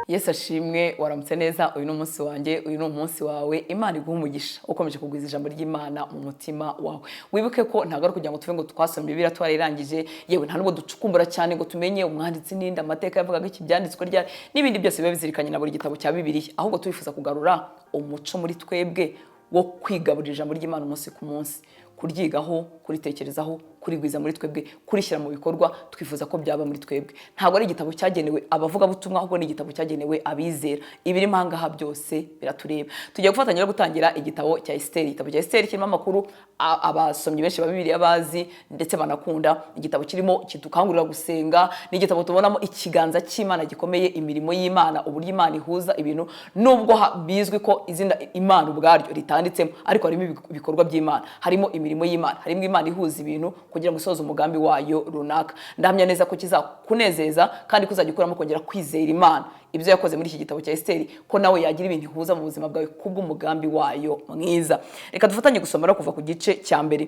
Yesu ashimwe. Waramutse neza. Uyu ni umunsi wanjye, uyu ni umunsi wawe. Imana iguha umugisha ukomeje kugwiza ijambo ry'Imana mu mutima wawe. Wibuke ko ntabwo ari ukugira ngo tuve ngo twasomye Bibiliya twarayirangije. Yewe, nta nubwo ducukumbura cyane ngo tumenye umwanditsi n'indi, amateka yavugaga iki, byanditswe ryari, n'ibindi byose biba bizirikanye na buri gitabo cya Bibiliya. Ahubwo twifuza kugarura umuco muri twebwe wo kwigaburira ijambo ry'Imana umunsi ku munsi, kuryigaho, kuritekerezaho, kurigwiza muri twebwe, kurishyira mu bikorwa. Twifuza ko byaba muri twebwe. Ntabwo ari igitabo cyagenewe abavugabutumwa, ahubwo ni igitabo cyagenewe abizera. Ibirimo aha ngaha byose biratureba. Tugiye gufatanya no gutangira igitabo cya Esiteri. Igitabo cya Esiteri kirimo amakuru abasomyi benshi ba Bibiliya bazi ndetse banakunda. Igitabo kirimo kidukangurira gusenga. Ni igitabo tubonamo ikiganza cy'Imana gikomeye, imirimo y'Imana, uburyo Imana ihuza ibintu. Nubwo bizwi ko izina Imana ubwaryo ritanditsemo, ariko harimo ibikorwa by'Imana, harimo imirimo y'Imana, harimo Imana ihuza ibintu kugira ngo isohoze umugambi wayo runaka. Ndahamya neza ko kizakunezeza kandi kuzajya ukuramo kongera kwizera Imana, ibyo yakoze muri iki gitabo cya Esiteri, ko nawe yagira ibintu ihuza mu buzima bwawe kubw'umugambi wayo mwiza. Reka dufatanye gusoma no kuva ku gice cya mbere,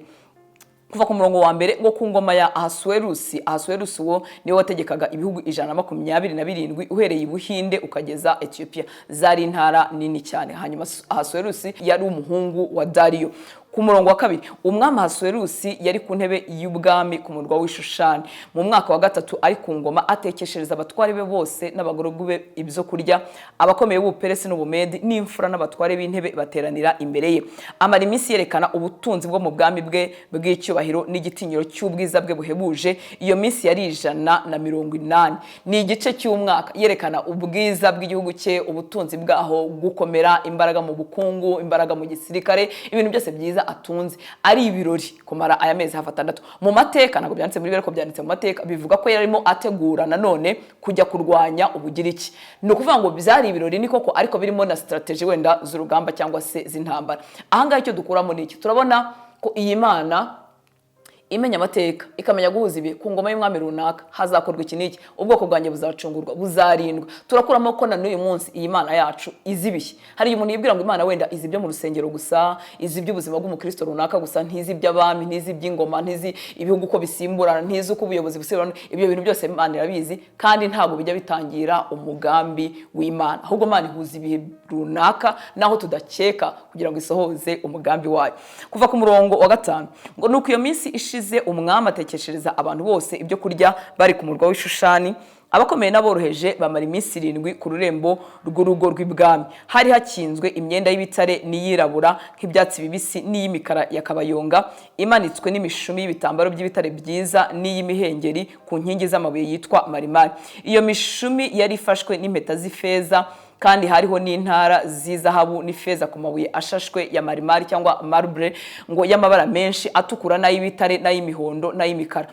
kuva ku murongo wa mbere, ngo: "Ku ngoma ya Ahasuwerusi." Ahasuwerusi uwo niwe wategekaga ibihugu 127, uhereye i Buhinde ukageza Etiyopiya. Zari intara nini cyane. Hanyuma Ahasuwerusi yari umuhungu wa Dariyo. Ku murongo wa kabiri: "Umwami Ahasuwerusi yari ku ntebe y'ubwami ku murwa w'Ishushani. Mu mwaka wa gatatu ari ku ngoma, atekeshereza abatware be bose n'abagaragu be ibyo kurya. Abakomeye b'Ubuperesi n'Ubumedi n'imfura n'abatware b'intebe bateranira imbere ye. Amara iminsi yerekana ubutunzi bwo mu bwami bwe bw'icyubahiro n'igitinyiro cy'ubwiza bwe buhebuje. Iyo minsi yari 180." Ni igice cy'umwaka yerekana ubwiza bw'igihugu cye, ubutunzi bwaho, gukomera, imbaraga mu bukungu, imbaraga mu gisirikare, ibintu byose byiza atunze. Ari ibirori kumara aya mezi hafi 6. Mu mateka, ntabwo byanditse muri Bibiliya, ariko byanditse mu mateka, bivuga ko yarimo ategura nanone kujya kurwanya Ubugiriki. Ni ukuvuga ngo byari ibirori ni koko, ariko birimo na strategy wenda z'urugamba cyangwa se z'intambara. Ahangaha icyo dukuramo ni iki? Turabona ko iyi Mana imenya amateka, ikamenya guhuza ibihe. Ku ngoma y'umwami runaka hazakorwa iki n'iki, ubwoko bwanjye buzacungurwa, buzarindwa. Turakuramo ko na n'uyu munsi iyi Mana yacu izi ibihe. Hari umuntu yibwira ngo Imana wenda izi ibyo mu rusengero gusa, izi iby'ubuzima bw'umukristo runaka gusa, ntizi iby'abami, ntizi iby'ingoma, ntizi ibihugu uko bisimburana, ntizi uko ubuyobozi busimburana. Ibyo bintu byose Imana irabizi, kandi ntabwo bijya bitangira umugambi w'Imana. Ahubwo Imana ihuza ibihe runaka naho tudakeka kugira ngo isohoze umugambi wayo. Kuva ku murongo wa gatanu, ngo: "Nuko iyo minsi ishize, umwami atekeshereza abantu bose ibyo kurya bari ku murwa w'Ishushani. Abakomeye n'aboroheje bamara iminsi 7 ku rurembo rw'urugo rw'ibwami. Hari hakinzwe imyenda y'ibitare n'iyirabura nk'ibyatsi bibisi n'iy'imikara ya kabayonga, imanitswe n'imishumi y'ibitambaro by'ibitare byiza n'iy'imihengeri ku nkingi z'amabuye yitwa marimari. Iyo mishumi yari ifashwe n'impeta z'ifeza, kandi hariho n'intara z'izahabu n'ifeza ku mabuye ashashwe ya marimari cyangwa marble, ngo y'amabara menshi atukura n'ay'ibitare n'ay'imihondo n'ay'imikara.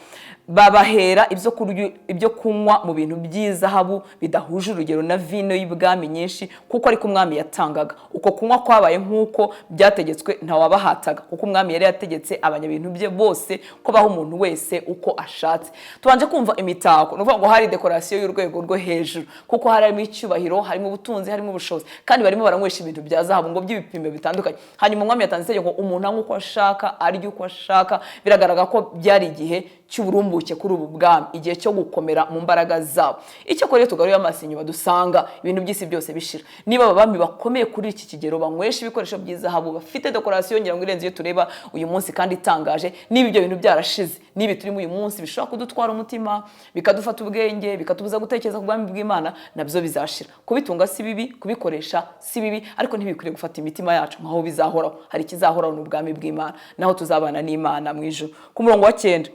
Babahera ibyo kurya, ibyo kunywa mu bintu by'izahabu bidahuje urugero, na vino y'ibwami nyinshi, kuko ariko umwami yatangaga. Uko kunywa kwabaye nk'uko byategetswe, ntawabahataga, kuko umwami yari yategetse abanyabintu bye bose ko baha umuntu wese uko ashatse." Tubanje kumva imitako. Ni ukuvuga ngo hari décoration y'urwego rwo hejuru, kuko harimo icyubahiro, harimo ubutunzi, harimo ubushobozi, kandi barimo baranywesha ibintu bya zahabu ngo by'ibipimo bitandukanye. Hanyuma umwami yatanze itegeko, umuntu anywa uko ashaka, arya uko ashaka. Biragaragara ko byari igihe cy'uburumbuke kuri ubu bwami, igihe cyo gukomera mu mbaraga zabo. Icyakora iyo tugaruye amaso inyuma, dusanga ibintu by'isi byose bishira. Niba aba bami bakomeye kuri iki kigero, banywesha ibikoresho by'izahabu, bafite décoration ngira ngo irenze iyo tureba uyu munsi kandi itangaje, niba ibyo bintu byarashize, niba turimo uyu munsi bishobora kudutwara umutima, bikadufata ubwenge, bikatubuza gutekereza ku bwami bw'Imana, nabyo bizashira. Kubitunga si bibi, kubikoresha si bibi, ariko ntibikwiriye gufata imitima yacu nkaho bizahoraho. Hari ikizahoraho, ni ubwami bw'Imana, naho tuzabana n'Imana mu ijuru. Ku murongo wa cyenda,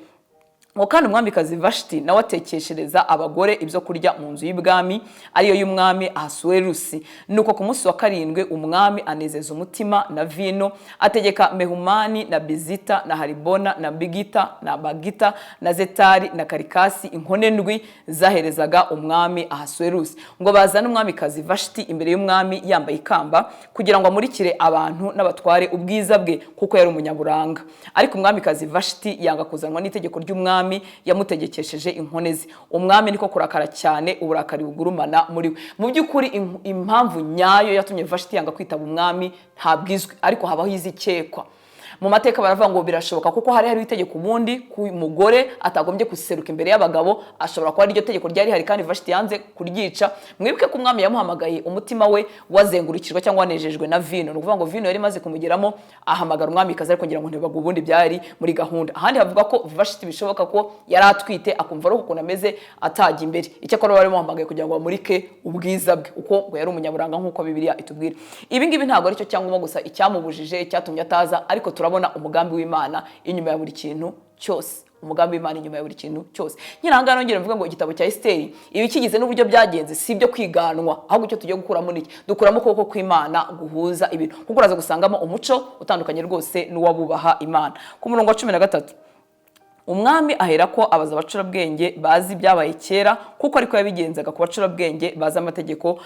ngo: "Kandi umwamikazi Vashiti nawe atekeshereza abagore ibyo kurya mu nzu y'ibwami, ariyo y'umwami Ahasuwerusi. Nuko ku munsi wa karindwi umwami anezeza umutima na vino, ategeka Mehumani na Bizita na Haribona na Bigita na Bagita na Zetari na Karikasi, inkone ndwi zaherezaga umwami Ahasuwerusi, ngo bazane umwamikazi Vashiti imbere y'umwami yambaye ikamba, kugira ngo amurikire abantu n'abatware ubwiza bwe, kuko yari umunyaburanga. Ariko umwamikazi Vashiti yanga kuzanwa n'itegeko ry'umwami yamutegekesheje inkone ze. Umwami niko kurakara cyane, uburakari bugurumana muri we." Mu by'ukuri impamvu nyayo yatumye Vashiti yanga kwitaba umwami ntabwo izwi, ariko habaho izikekwa. Mu mateka baravuga ngo birashoboka, kuko hari hariho itegeko ubundi ku mugore atagombye guseruka imbere y'abagabo. Ashobora kuba ariryo tegeko ryari rihari kandi Vashiti yanze kuryica. Mwibuke ko umwami yamuhamagaye umutima we wazengurukijwe cyangwa wanejejwe na vino. Ni ukuvuga ngo vino yari imaze kumugeramo, ahamagara umwamikazi, ariko ngira ngo ntibaga ubundi byari muri gahunda. Ahandi havuga ko Vashiti bishoboka ko yari atwite, akumva ari ukuntu ameze atajya imbere. Icyakora bari bamuhamagaye kugira ngo bamurike ubwiza bwe, uko ngo yari umunyaburanga nk'uko Bibiliya itubwira. Ibi ngibi ntabwo aricyo cyangwa gusa icyamubujije, icyatumye ataza, ariko turabona umugambi w'Imana inyuma ya buri kintu cyose, umugambi w'Imana inyuma ya buri kintu cyose. Nyine aha ngaha nongera mvuga ngo igitabo cya Esiteri, ibikigize n'uburyo byagenze si ibyo kwiganwa, ahubwo icyo tugiye gukuramo ni iki? Dukuramo ukuboko kw'Imana guhuza ibintu, kuko uraza gusangamo umuco utandukanye rwose n'uwabubaha Imana. Ku murongo wa 13, umwami ahera ko abaza abacurabwenge bazi ibyabaye kera, kuko ariko yabigenzaga ku bacurabwenge bazi amategeko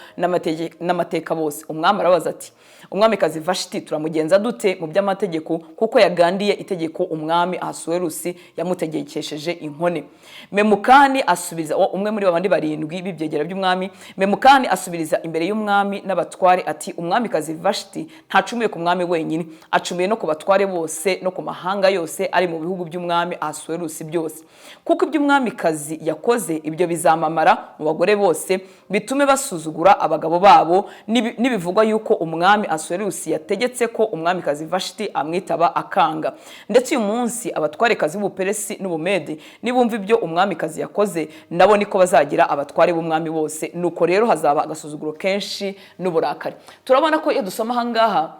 n'amateka bose. Umwami arabaza ati: "Umwamikazi Vashiti turamugenza dute mu by'amategeko, kuko yagandiye itegeko umwami Ahasuwerusi yamutegekesheje inkone?" Memukani asubiza, umwe muri babandi barindwi b'ibyegera by'umwami, Memukani asubiriza imbere y'umwami n'abatware ati: "Umwamikazi Vashiti ntacumuye ku mwami wenyine, acumuye no ku batware bose no ku mahanga yose ari mu bihugu by'umwami Ahasuwerusi byose, kuko ibyo umwamikazi yakoze, ibyo bizamamara mu bagore bose, bitume basuzugura abagabo babo, nibivugwa yuko umwami Ahasuwerusi yategetse ko umwamikazi Vashiti amwitaba akanga. Ndetse uyu munsi abatwarekazi b'Ubuperesi n'Ubumedi nibumva ibyo umwamikazi yakoze, nabo niko bazagira abatware b'umwami bose. Nuko rero hazaba agasuzuguro kenshi n'uburakari." Turabona ko iyo dusoma ahangaha,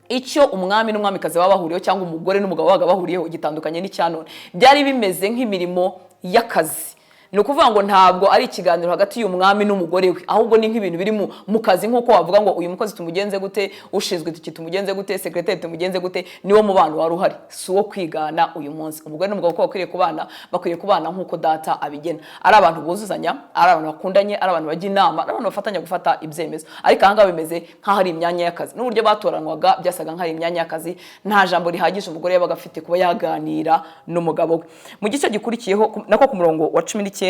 icyo umwami n'umwamikazi baba bahuriyeho cyangwa umugore n'umugabo babaga bahuriyeho gitandukanye n'icya none. Byari bimeze nk'imirimo y'akazi. Ni ukuvuga ngo ntabwo ari ikiganiro hagati y'umwami n'umugore we, ahubwo ni nk'ibintu biri mu kazi, nk'uko wavuga ngo uyu mukozi tumugenze gute, ushinzwe iki tumugenze gute, secrétaire tumugenze gute. Niwo mubano wari uhari, si uwo kwigana uyu munsi. Umugore n'umugabo uko bakwiriye kubana, bakwiriye kubana nk'uko Data abigena, ari abantu buzuzanya, ari abantu bakundanye, ari abantu bajya inama, ari abantu bafatanya gufata ibyemezo. Ariko ahangaha bimeze nk'aho ari imyanya y'akazi, n'uburyo batoranwaga byasaga nk'aho ari imyanya y'akazi. Nta jambo rihagije umugore yabaga afite kuba yaganira n'umugabo we. Mu gice gikurikiyeho, nako ku murongo wa 19,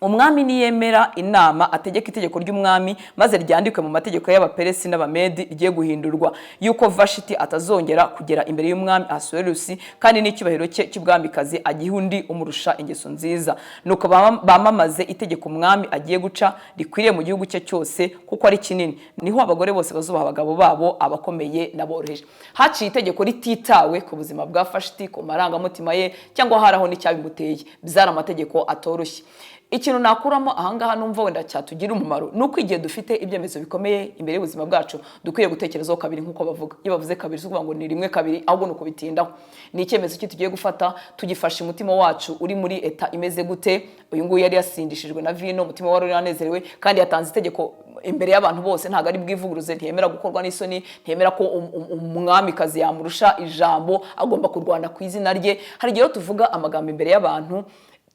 umwami niyemera inama, ategeka itegeko ry'umwami maze ryandikwe mu mategeko y'Abaperesi n'Abamedi, rigiye guhindurwa, yuko Vashiti atazongera kugera imbere y'umwami Ahasuwerusi, kandi n'icyubahiro cye cy'ubwamikazi agihe undi umurusha ingeso nziza. Nuko bamamaze itegeko umwami agiye guca rikwiriye mu gihugu cye cyose, kuko ari kinini. Niho abagore bose bazubaha abagabo babo, abakomeye n'aboroheje. Haciye itegeko rititawe ku buzima bwa Vashiti, ku marangamutima ye, cyangwa hari aho n'icyabimuteye. Byari amategeko atoroshye. Ikintu nakuramo ahangaha numva wenda cyatugira umumaro ni uko igihe dufite ibyemezo bikomeye imbere y'ubuzima bwacu, dukwiye gutekerezaho kabiri. Nk'uko bavuga, iyo bavuze kabiri si ukuvuga ngo ni rimwe kabiri, ahubwo ni ukubitindaho. Ni icyemezo ki tugiye gufata? Tugifashe umutima wacu uri muri état imeze gute? Uyu nguyu yari yasindishijwe na vino, umutima wari uranezerewe, kandi yatanze itegeko imbere y'abantu bose. Ntabwo ari bwivuguruze, ntiyemera gukorwa n'isoni, ntiyemera ko umwamikazi yamurusha ijambo, agomba kurwana ku izina rye. Hari igihe rero tuvuga amagambo imbere y'abantu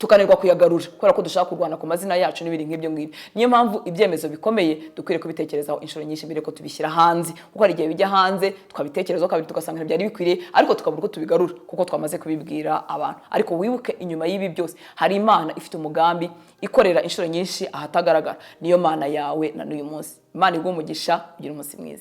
tukananirwa kuyagarura kubera ko dushaka kurwana ku mazina yacu n'ibindi nk'ibyo ngibyo. Niyo mpamvu ibyemezo bikomeye dukwiriye kubitekerezaho inshuro nyinshi mbere ko tubishyira hanze, kuko hari igihe bijya hanze twabitekerezaho kabiri tugasanga ntibyari bikwiriye, ariko tukabura uko tubigarura kuko twamaze kubibwira abantu. Ariko wibuke, inyuma y'ibi byose hari Imana ifite umugambi, ikorera inshuro nyinshi ahatagaragara. Niyo Mana yawe na n'uyu munsi. Imana iguhe umugisha, ugire umunsi mwiza.